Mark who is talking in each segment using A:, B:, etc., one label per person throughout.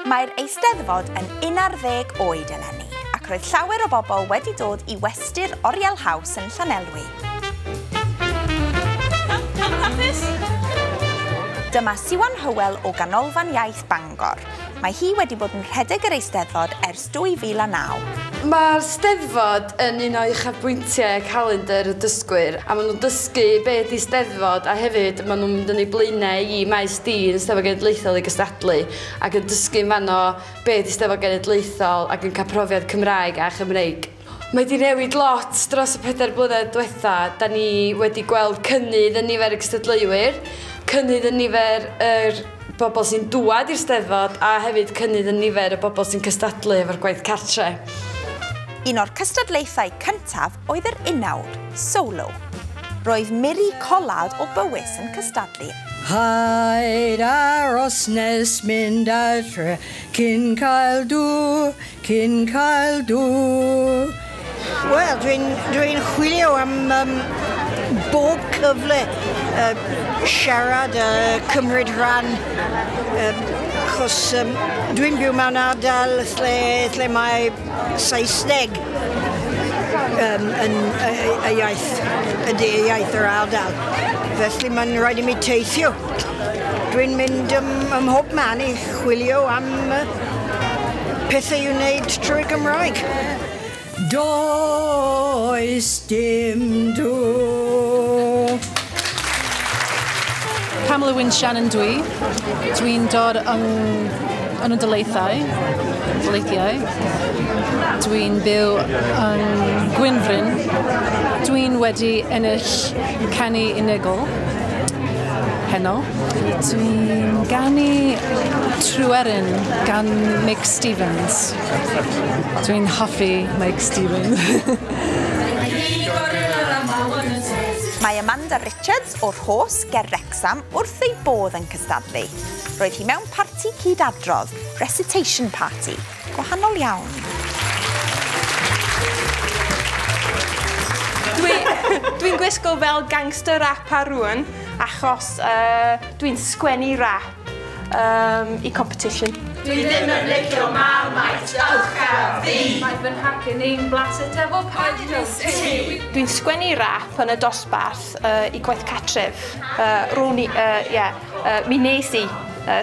A: Mae'r Eisteddfod yn 11 oed eleni, ac roedd llawer o bobl wedi dod i westy'r Oriel House yn Llanelwy. Dyma Siwan Hywel o Ganolfan Iaith Bangor. Mae hi wedi bod yn rhedeg yr Eisteddfod ers 2009.
B: Mae'r Steddfod yn un o uchafbwyntiau calendr y dysgwyr, a maen nhw'n dysgu be ydy Steddfod, a hefyd maen nhw'n mynd yn eu blaenau i Maes D yn Steddfod Genedlaethol i gystadlu, ac yn dysgu yn fanno be ydy Steddfod Genedlaethol ac yn cael profiad Cymraeg a Chymreig. Mae 'di newid lot dros y 4 blynedd diwetha. Da ni wedi gweld cynnydd yn nifer y cystadleuwyr, cynnydd yn nifer yr bobl sy'n dŵad i'r Steddfod, a hefyd cynnydd yn nifer y bobl sy'n cystadlu efo'r gwaith cartre.
A: Un o'r cystadlaethau cyntaf oedd yr unawd, solo. Roedd Miri Collard o Bowys yn cystadlu.
C: Paid aros nes mynd adre cyn cael dŵr, cyn cael dŵr.
D: Wel, dwi'n dwi chwilio am bob cyfle siarad a cymryd rhan, achos dwi'n byw mewn ardal lle mae Saesneg yn y iaith, ydy iaith yr ardal. Felly mae'n rhaid i mi teithio. Dwi'n mynd ym mhob man i chwilio am pethau i'w wneud trwy Gymraeg.
C: Does dim dŵr.
E: Pamela Wyn Shannon dwi. Dwi'n dod yn y Daleithiau. Dwi'n byw yn Gwynfryn. Dwi'n wedi ennill canu unigol heno. Dwi'n ganu Tryweryn gan Meic Stevens. Dwi'n hoffi Meic Stevens.
A: Mae Amanda Richards o'r Rhos ger Wrecsam wrth ei bodd yn cystadlu. Roedd hi mewn parti cyd-adrodd, recitation party, gwahanol iawn.
F: Dwi'n gwisgo fel gangster rapper rŵan, achos dwi'n sgwennu rap i competition.
G: Dwi ddim yn licio Marmite, ewch â fi!
H: Mae fy nhacyn i'n blasu efo paid.
F: Dwi'n sgwennu rap yn y dosbarth i gwaith cartref. Mi nes i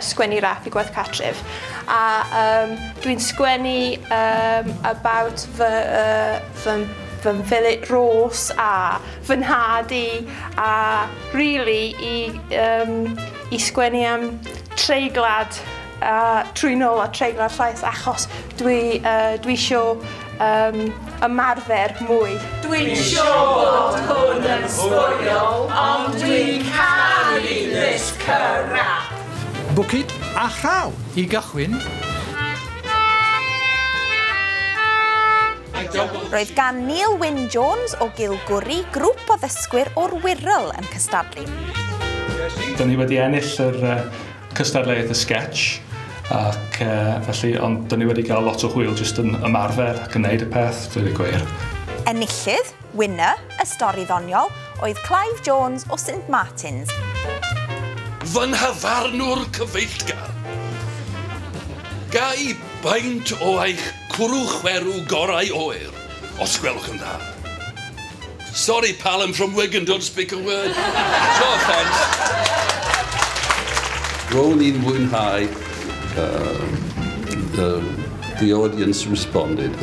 F: sgwennu rap i gwaith cartref. A dwi'n sgwennu about fy Philip Rose a fy nhad i, a really i sgwennu am treiglad trwynol a treiglad llais, achos dwi isio ymarfer mwy.
G: Dwi'n siŵr bod hwn yn sbwriel, ond dwi'n caru this crap.
I: Bwcyd a rhaw i gychwyn.
A: Roedd gan Neil Wyn Jones o Gilgwri grŵp o ddysgwyr o'r Wirral yn cystadlu.
J: Dyn ni wedi ennill yr cystadleuaeth y sketch, ac felly, ond dyn ni wedi cael lot o hwyl jyst yn ymarfer ac yn neud y peth, dweud y gwir.
A: Enillydd, winner, y stori ddoniol, oedd Clive Jones o St Martins.
K: Fy nhafarnwr cyfeillgar. Ga i baint o eich cwrw chwerw gorau oer, os gwelwch yn dda. Sorry, pal, I'm from Wigan, don't speak a word. No offence.
L: Ro'n i'n mwynhau, the audience responded.